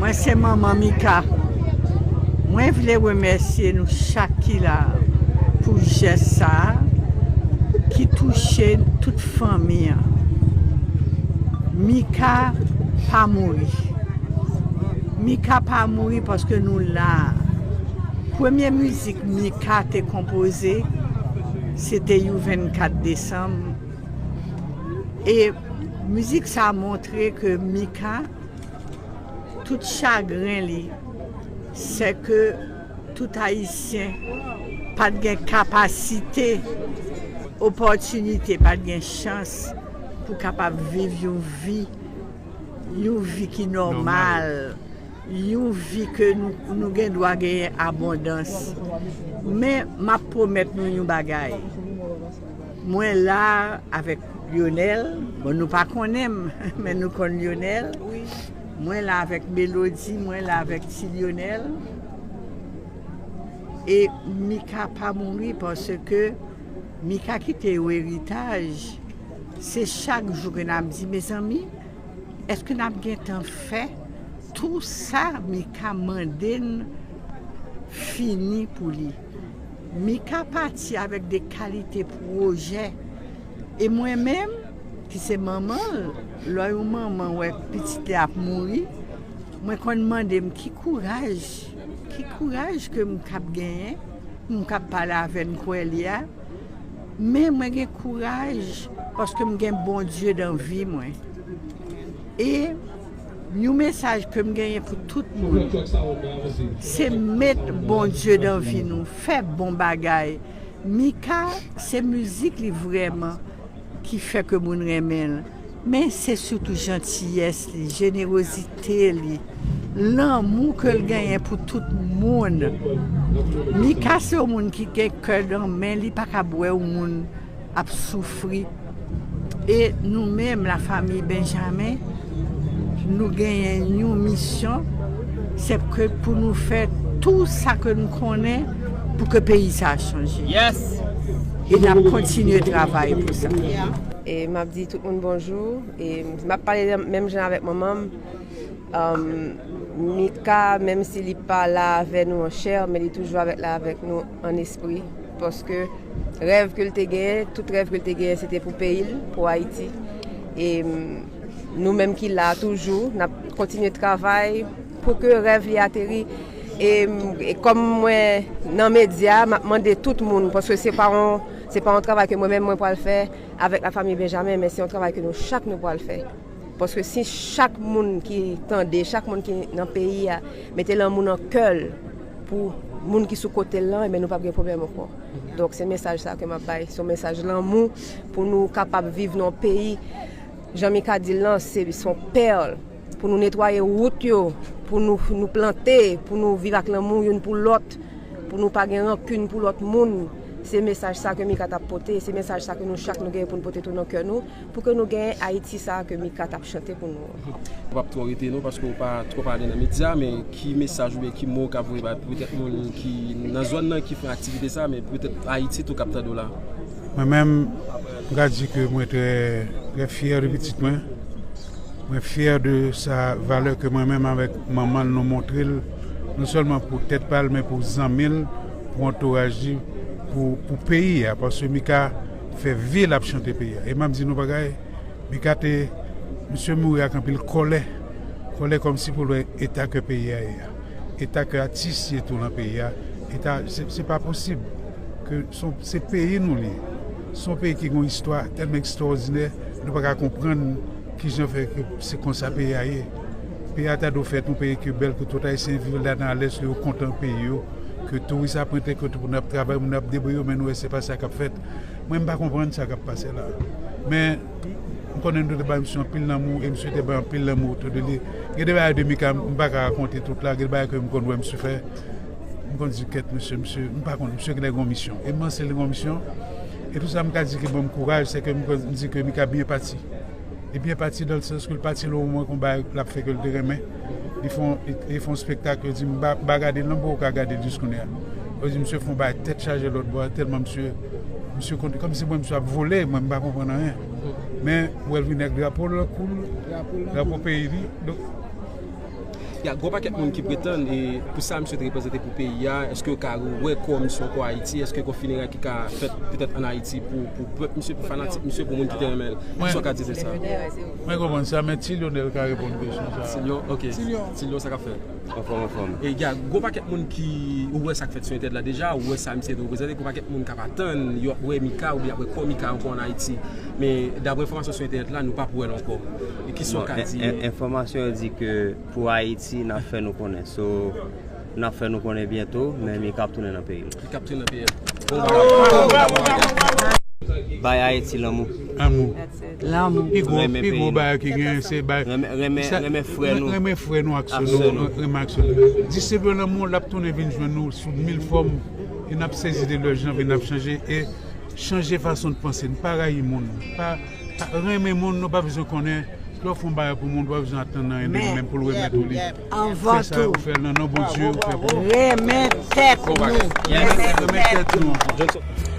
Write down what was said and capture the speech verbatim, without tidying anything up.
Mwen se manman Mika. Mwen vle remèsye nou chak ki la pou jès sa a ki touche tout fanmi an. Mika pa mouri. Mika pa mouri paske nou la. Premye mizik Mika te konpoze, se te You vennkat desanm. E mizik sa a montre ke Mika, tout chagren li, se ke tout Ayisyen pa t gen kapasite, opòtinite, pa t gen chans pou kapab viv yon vi, yon vi ki nòmal, yon vi ke nou, nou gen dwa genyen abondans. Men m ap pwomèt nou yon bagay. Mwen la avèk Lionel. Bon, nou pa konnen m, men nou konn Lionel. Wi. Mwen la avèk Melody, mwen la avèk Ti Lionel. E Mika pa mouri paske Mika kite yon eritaj. Se chak jou ke n ap di, mezanmi, èske n ap gentan fè tou sa Mika mande n fini pou li? Mika pati avèk de kalite pwojè. E mwen menm, ki se manman l, lè yon manman wè pitit li ap mouri, mwen konn mande m ki kouraj, ki kouraj ke m k ap genyen, m k ap pale avè n kwè li a. Men mwen gen kouraj paske m gen Bondye dan vi mwen. E yon mesaj ke m genyen pou tout moun, se met Bondye dan vi nou, fè bon bagay. Mika, se mizik li vrèman ki fè ke moun renmen l. Men se sitou jantiyès li, jenerozite li, lanmou ke l genyen pou tout moun. Mika se yon moun ki gen kè nan men li, pa ka bwè yon moun ap soufri. E nou menm, lafanmi Benjamin, nou genyen yon misyon, se ke pou nou fè tou sa ke nou konnen pou ke peyi sa a chanje. Yes! E n ap kontinye travay pou sa. E m ap di tout moun bonjou. E m ap pale menm jan avèk manman m. Um, Mika, menm si li pa la avè nou an chè, men li toujou avèk la avèk nou an espri. Paske rèv ke l te genyen, tout rèv ke l te genyen, se te pou peyi l, pou Ayiti. E um, nou menm ki la toujou, n ap kontinye travay pou ke rèv li ateri. E, e kòm mwen nan medya, m ap mande tout moun, paske se pa yon, se pa yon travay ke mwen menm mwen pral fè avèk lafanmi Benjamin, men se yon travay ke nou chak nou pral fè. Paske si chak moun ki tande, chak moun ki nan peyi a, mete lanmou nan kè l pou moun ki sou kote l lan, ebyen nou p ap gen pwoblèm ankò. Donk, se mesaj sa ke m ap bay. Se yon mesaj lanmou pou nou kapab viv nan yon peyi, jan Mika di l lan, se, se yon pèl. Pou nou netwaye wout yo, pou nou, nou plante, pou nou viv ak lanmou youn pou lòt, pou nou pa gen rankin pou lòt moun. Se mesaj sa ke Mika t ap pote, se mesaj sa ke nou chak nou genyen pou nou pote tou nan kè nou, pou ke nou genyen Ayiti sa ke Mika t ap chante pou nou an. Ou p ap twò rete non, paske ou pa twò pale nan medya, men ki mesaj oubyen ki mo w ka voye ba petèt moun ki nan zòn nan ki fè aktivite sa, men petèt Ayiti tou k ap tande w la? Mwen menm, m ka di ke mwen trè, trè fyè de pitit mwen. Mwen fyè de sa valè ke mwen menm avèk manman l nou montre l, non sèlman pou tèt pa l, men pou zanmi l, pou antouray li, pou, pou peyi a, paske Mika fè vi l ap chante peyi a. E m ap di nou bagay, Mika te, misye mouri ak anpil kòlè, kòlè kòmsi pou l wè eta ke peyi a ye a, eta ke atis ye tou nan peyi a, eta, se, se pa posib ke se yon, se peyi nou li ye. Se yon peyi ki gen yon istwa tèlman ekstwòdinè, nou pa ka konprann kijan fè ke se konsa peyi a ye. Peyi a ta dwe fèt yon peyi ke bèl, ke tout Ayisyen viv ladan alèz, ke yo kontan peyi yo, ke touris ap rantre, ke tout moun ap travay, moun ap debriye yo, men nou wè se pa sa k ap fèt. Mwen, m pa konprann sa k ap pase la. Men, m konnen nou te bay misye anpil lanmou, e misye te bay anpil lanmou otou de li. Gen de bagay de Mika, m pa ka rakonte tout la, gen de bagay ke m konn wè misye fè. M konn di kèt misye, misye, m pa konn, misye genlè gen yon misyon. E m panse li gen yon misyon. E tou sa m ka di ki ban m kouraj, se ke m konn, m di ke Mika byen pati. Li byen pati dan le sans ke l pati nan yon moman ke yon bagay l ap fè ke l te renmen. Li fè yon, li, li fè yon spektak, yo di m ba, ba gade l non, m poko ka gade l jis kounye a. Yo di misye fè yon bagay tèt chaje lòt bò a, tèlman misye, misye konn, kòmsi mwen misye ap vole, mwen m pa konprann anyen. Men, ou wè l vini ak drapo l, koul, drapo peyi li. Donk, Ya, gen yon pakèt moun ki pretann e pou sa misye te reprezante pou peyi a, èske yo ka wè kò misye ankò Ayiti? Èske gen fineray ki ka fèt petèt ann Ayiti pou, pou pèp misye, pou fanatik misye, pou moun ki te renmen l? Kisa w ka di de sa? Mwen konprann sa, men Ti Lyonel ka reponn kesyon sa. Tilyon, ok. Tilyon, sa k ap fèt? Anfòm, anfòm. E gen yon pakèt moun ki, ou wè sa k fèt sou entènèt la deja, ou wè sa misye te reprezante, gen yon pakèt moun k ap atann, y ap wè Mika oubyen y ap wè kò Mika ankò ann Ayiti. Men daprè enfòmasyon sou entènèt la, nou p ap wè l ankò. E kisa w ka di? Enfòmasyon yo di ke pou Ayiti, n ap fè nou konnen. So, n ap fè nou konnen byento, men Mika ap tounen nan peyi l. Mika ap tounen nan peyi l. Bay Ayiti lanmou. Lanmou. Lanmou. Pi gwo, pi gwo bagay ki gen, se bay. Renmen frè nou. Renmen frè nou ak sè nou. Renmen ak sè nou. Di se vle lanmou, l ap tounen vin jwenn nou sou mil fòm. E n ap sezi de lè jan, n ap chanje. E chanje fason de panse. Nou pa rayi moun. Pa, pa renmen moun, nou pa bezwen konnen. Lè w fè yon bagay pou moun, ou pa bezwen atann anyen de li menm pou l remèt ou li. Anvan tou, ou fè l nan non Bondye, ou fè pou renmen tèt nou. Renmen tèt nou.